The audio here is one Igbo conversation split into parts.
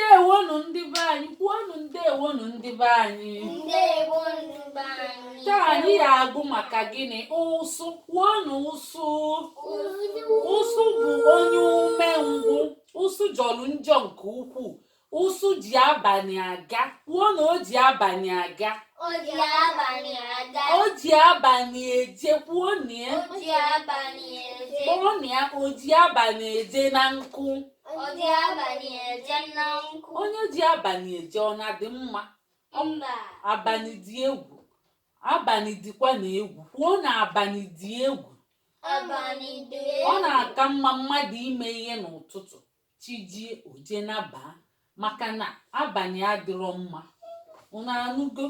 Ndewonu ndị be anyị. Kwuonu ndewonu ndị be anyị. Ndewo ndị be anyị. Taa anyị ga-agụ maka gịnị? Ụsụ. Kwuonu ụsụ. Ụsụ bụ onye umengwụ. Ụsụ jọrọ njọ nke ukwuu. Ụsụ ji abalị aga. Kwuo na o ji abalị aga. O ji abalị aga. O ji abalị eje. Kwuo na ya. O ji abalị eje. Kpọọ na ya, o ji abalị eje na nkụ. O ji abalị eje na nkụ. Onye ji abalị eje, ọ na-adị mma? Mba. Abalị dị egwu. Abalị dịkwa na egwu. Kwuo na abalị dị egwu. Abalị dị Ọ egwu. na-aka mma mmadụ ime ihe n'ụtụtụ, chi jie, oje nabaa, maka na abalị adịrọ mma. Unu anụgo?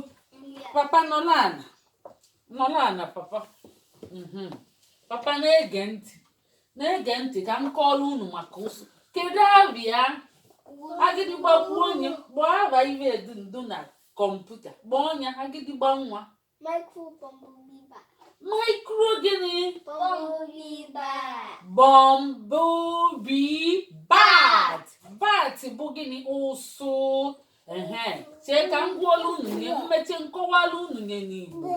Papa, nọrọ ala, nọrọ ala, papa. Papa na-ege ntị, na-ege ntị ka m kọọrọ unu maka ụsụ. Kedu abịa agịdịgba? Kwuo onye kpọọ aba ibe edu ndu na kọmputa. Kpọọ ọnya agịdịgba nwa. Micro bumblebee bat. Micro gịnị? Bumblebee bat. Bumblebee bat. Bat bụ gịnị? Ụsụ. Ehe, chee ka m gwuola unu nye mmeche nkọwala unu nye n'Igbo.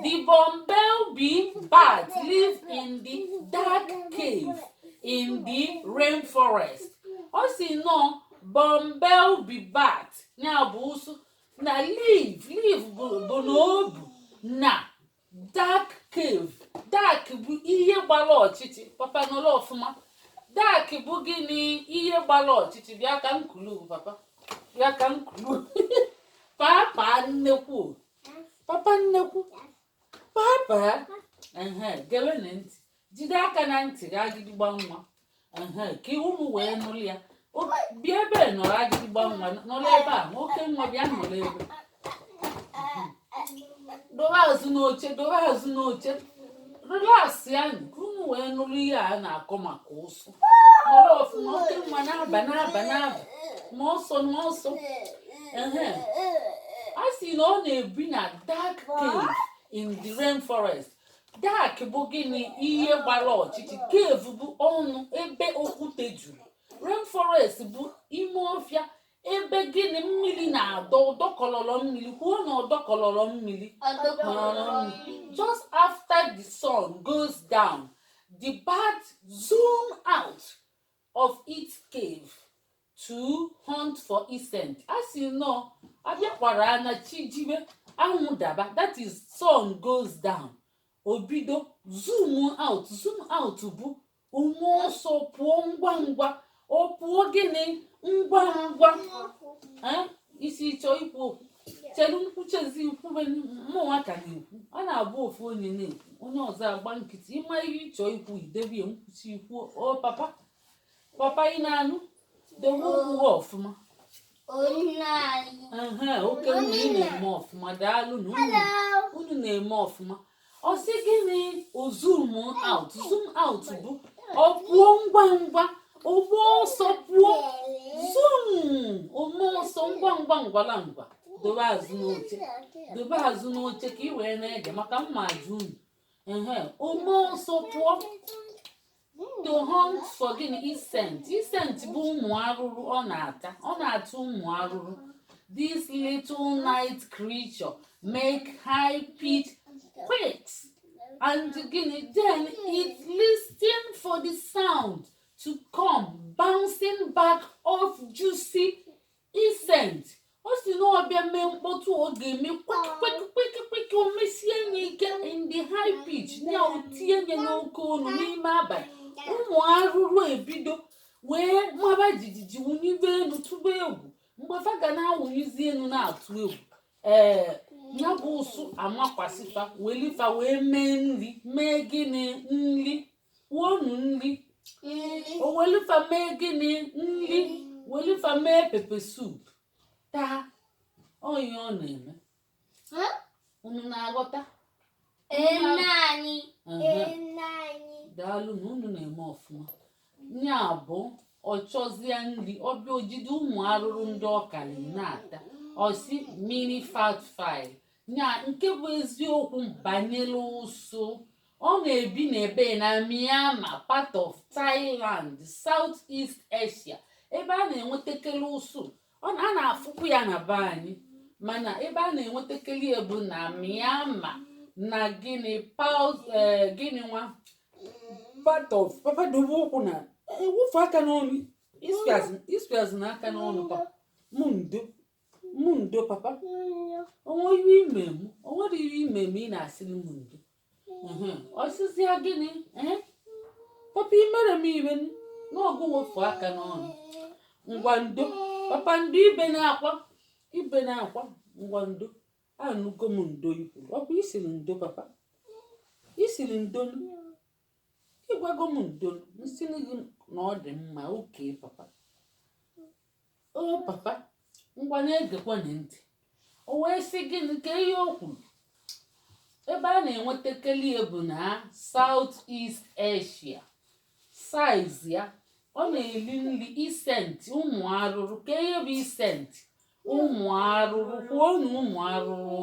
The bumblebee bat live in the dark cave in the rainforest. Ọ si nọ bumblebee bat ya bụ ụsụ na live, live bụ na obu na dark cave. Dark bụ ihe gbara ọchịchị. Papa, nọrọ ọfụma. Dark bụ gịnị? Ihe gbara ọchịchị. Bịa ka m kulu papa. Bịa ka m kulu papa nnekwu, papa nnekwu, papa. Ehe, gere na ntị, jide aka na ntị gị, agịdịgba nwa. Ehe, ka unu wee nụrụ ya. Bịa ebe nọrọ, agịdịgba nwa, nọrọ ebe a. Nwoke nwa, bịa nọrọ ebe. Dobe azụ n'oche, dobe azụ n'oche. Relax ya ka unu wee nụrụ ihe a na-akọ maka ụsụ. Nọrọ ọfụma, oke nwa. Na-aba, na-aba, na-aba ma ọsọ ma ọsọ. Ehe, a sị na ọ na-ebi na dark cave in the rainforest. Dark bụ gịnị? Ihe gbara ọchịchị. Cave bụ ọnụ ebe okwute juru. Rainforest bụ ime ọfịa ebe gịnị? Mmiri na-adọ, ọdọkọlọlọ mmiri. Kwuo na ọdọkọlọlọ mmiri. Just after the sun goes down, the bat zoom out of its cave to hunt for insect. A sị nọ abịakwara anya chi jibe, anwụ daba, that is, sun goes down, o bido zoom out. Zoom out bụ ume ọsọ pụọ ngwa ngwa. Ọ pụọ gịnị? Ngwa ngwa. Eh? Isi chọọ ikwu okwu, chere nkwuchezi ikwube. Mụnwa ka na-ekwu. Ọ na-abụ ofu onye na-ekwu, onye ọzọ agba nkịtị. Ịma ihe ịchọ ikwu, idebe ya, nkwuchi ikwu. O papa, papa, ị na-anụ? Dobe okwu ha ọfụma. Ehe, oke nwa, ị na-eme ọfụma. Daalụ na unu, unu na-eme ọfụma. Ọ sị gịnị? O zoom out. Zoom out bụ ọ pụọ ngwa ngwa, o gbaa ọsọ pụọ. Zoom, ome ọsọ ngwa ngwa, ngwala ngwa. Dobe azụ n'oche, dobe azụ n'oche ka ị wee na-ege maka mma ajụ unu. Ehe, ome ọsọ pụọ to hunt for gịnị? Insect. Insect bụ ụmụ arụrụ ọ na-ata. Ọ na-ata ụmụ arụrụ. This little night creature make high pitch quakes and gịnị? Then it listen for the sound to come bouncing back off juicy insect. O si na ọbịa mee mkpọtụ, ọ ga-eme kwek kwek kwek kwek. O mesie ya ike in the high pitch ya, o tinye ya n'oke olu n'ime abalị. Ụmụ arụrụ ebido wee maba jijiji, wụnyibe elu, tụba egwu. Mgbe fa ga na-awụnyizi elu na-atụ egwu, ee, ya bụ ụsụ amakwasịfa, welifa wee mee nri. Mee gịnị? Nri. Kwuonu nri. O welifa mee gịnị? Nri. Welifa mee pepper soup taa. Ọ ihe ọ na-eme. Unu na-aghọta? Ehe. Daalụ na unu na-eme ọfụma. Ya bụ ọ chọzie nri, ọbịa ojide ụmụ arụrụ ndị ọkali na-ata. Ọsi mini fact file nya nke bụ eziokwu banyere ụsụ. Ọ na-ebi n'ebe na Myanmar, part of Thailand, South East Asia, ebe a na-enwetakere ụsụ. A na-afụkwu ya na be anyị, mana ebe a na-enwetakeli ya bụ na Myanmar na gịnị, gịnị nwa, part of. Papa, dobe ụkwụ na ewufu aka n'ọnụ, ispiazị na aka n'ọnụ. Papa mụ, ndo mụ, ndo papa. Onwe ihe ime mụ, o nwere ihe ime m, ị na-asị m ndo. Ọsịsịa gịnị? Ee papa, imere m iwe n'ọgụ, wefu aka n'ọnụ. Ngwa, ndo papa, ndo. Ibe na-akwa, ibe na-akwa. Ngwa, ndo, anụgo m ndo ikwuru. Ọ bụ isiri ndo papa, isiri ndo, ịgwago m ndo, nsị gị na ọ dị mma. Oke papa, o papa, ngwa, na-egekwa ntị. O wee sị gịnị ka ihe o kwuru? Ebe a na-enweta kelie bụ na South East Asia. Size ya, ọ na-eli nri insect, ụmụ arụrụ. Ka ihe bụ insect? Ụmụ arụrụ. Kwuo na ụmụ arụrụ.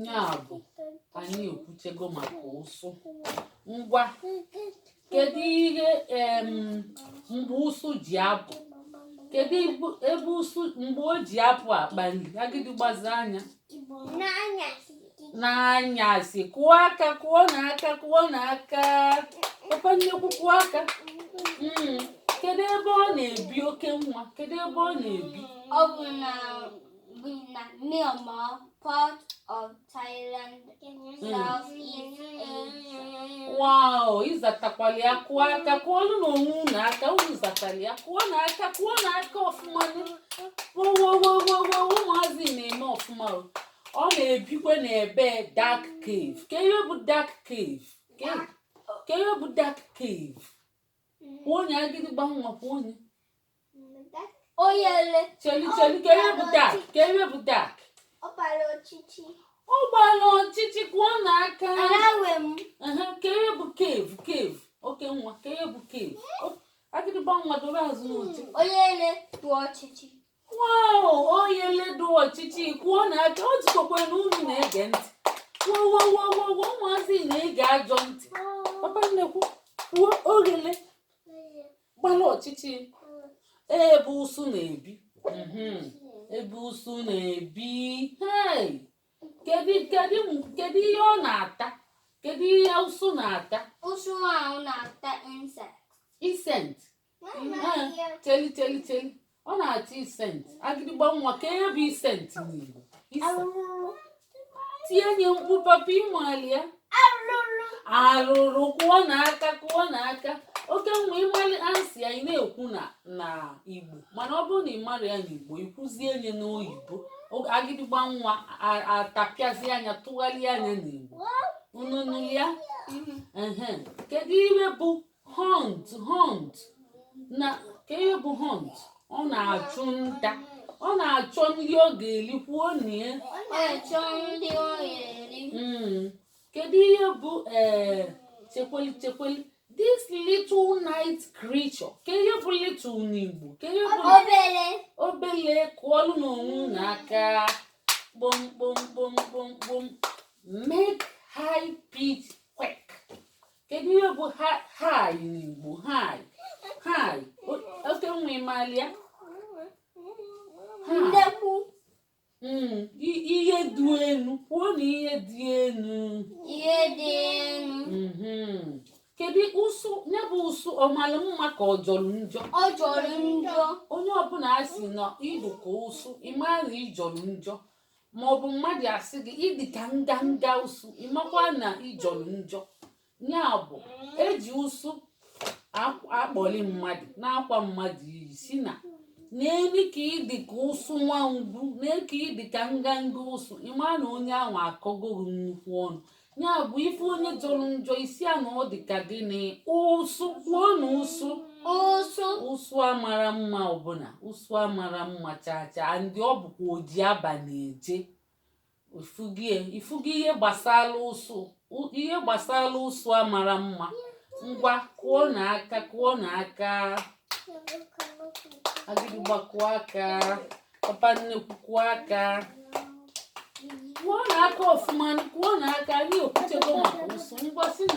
Ya bụ, anyị ekwuchego maka ụsụ. Ngwa, kedu ihe mgbe ụsụ ji apụ? Kedu ebe ụsụ, mgbe o ji apụ akpa nri? Agidi gbazi anya. N'anyasị. Kụọ aka, kụọ n'aka, kụọ n'aka. Papa nnekwu, kụọ aka. Kedu ebe ọ na-ebi, oke nwa? Kedu ebe ọ na-ebi? Ọ bụ na Myanmar, part of Thailand, Southeast Asia. Wow, ịzatakwala ya. Kụọ aka, kụọlụ n'onwe unu aka. Unu zatara ya. Kụọ n'aka, kụọ n'aka ọfụma. Wowowowowo, ụmụazị na-eme ọfụma o. Ọ na-ebikwa n'ebe dark cave. Ka ihe bụ dark cave? Ka ihe bụ dark cave? Kwuo onye, agịdịgba nwa, kwuo onye. Oyele. Cheli, cheli, ka ihe bụ dark? Ka ihe bụ dark? Ọ gbara ọchịchị. Ọ gbara ọchịchị. Kụọ n'aka. Anawe m. Aha, ka ihe bụ cave? Cave, oke nwa, ka ihe bụ cave? Agịdịgba nwa, dobe azụ n'oche. Oyele bụ ọchịchị. Wow, oyele dị ọchịchị. Kwuo n'aka. O jikọkwa na unu na-ege ntị. Wowowowowo, ụmụazị na-ege ajọ ntị. Papa nnekwu, kwuo oghele gbara ọchịchị, ebe ụsụ na-ebi. Ebe ụsụ na-ebi. Hey! Kedu ihe ọ na-ata? Kedu ihe ụsụ na-ata? Ụsụ ahụ na-ata insect. Insect. Cheli, cheli, cheli, ọ na-ata insect. Agịdịgba nwa, ka ihe bụ insect n'Igbo? Tie nye mkpu papa, ịmali ya. Arụrụ. Kụọ n'aka, kụọ n'aka. Oke nwa, ịmali ansị anyị na-ekwu na Igbo, mana ọ bụrụ na ị mara ya n'Igbo, ikwuzie nye n'oyibo. Agịdịgba nwa atapịazi anya, tụgharịa anya n'Igbo. Unu nụrụ ya? Ehe. Kedu ihe bụ hunt? Hunt na, ka ihe bụ hunt? Ọ na-achụ nta, ọ na-achọ nri ọ ga-eri. Kwuo na ya. Ọ na-achọ ndị ọ ga-eri. Kedu ihe bụ chekweli, chekweli, this little night creature? Ka ihe bụ little n'Igbo? Ka ihe bụ? Obere. Obele. Kụọlụ n'onwe unu aka. Kpom kpom kpom kpom kpom. Make high pitch quack. Kedu ihe bụ high n'Igbo? High, high. Oke nwa, ịmalịa high? Ndekwu. Ihe dị elu. Kwuo na ihe dị elu. Ihe dị elu. Kedu ụsụ ya bụ ụsụ? Ọ mara mma ka ọ jọrọ njọ? Ọ jọrọ njọ. Onye ọbụla a sị na ịdụ ka ụsụ, ịma na ịjọrọ njọ. Ma ọ bụ mmadụ asị gị ịdị ka nganga ụsụ, ịmakwa na ịjọrọ njọ. Ya bụ, eji ụsụ akpọli mmadụ, na-akwa mmadụ iyi, si na n'elu ka ịdị ka ụsụ nwa ngwu, nee ka ịdị ka nganga ụsụ, ịma na onye ahụ akọgo gị nnukwu ọnụ. Ya bụ, ife onye jọrọ njọ, isi a na ọ dị ka gịnị? Ụsụ. Kwuo na ụsụ. Ụsụ. Ụsụ amara mma ọbụla, ụsụ amara mma chaa chaa. Ndị ọ bụkwa oji abalị eje ifugie, ifugie ihe gbasara ụsụ, ihe gbasara ụsụ amara mma. Ngwa, kụọ n'aka, kụọ n'aka. Agịdịgba, kụọ aka. Papa nnekwu, kụọ aka, kụọ n'aka ọfụma, kụọ n'aka. Anyị ekwuchego maka ụsụ. Ngwa, si.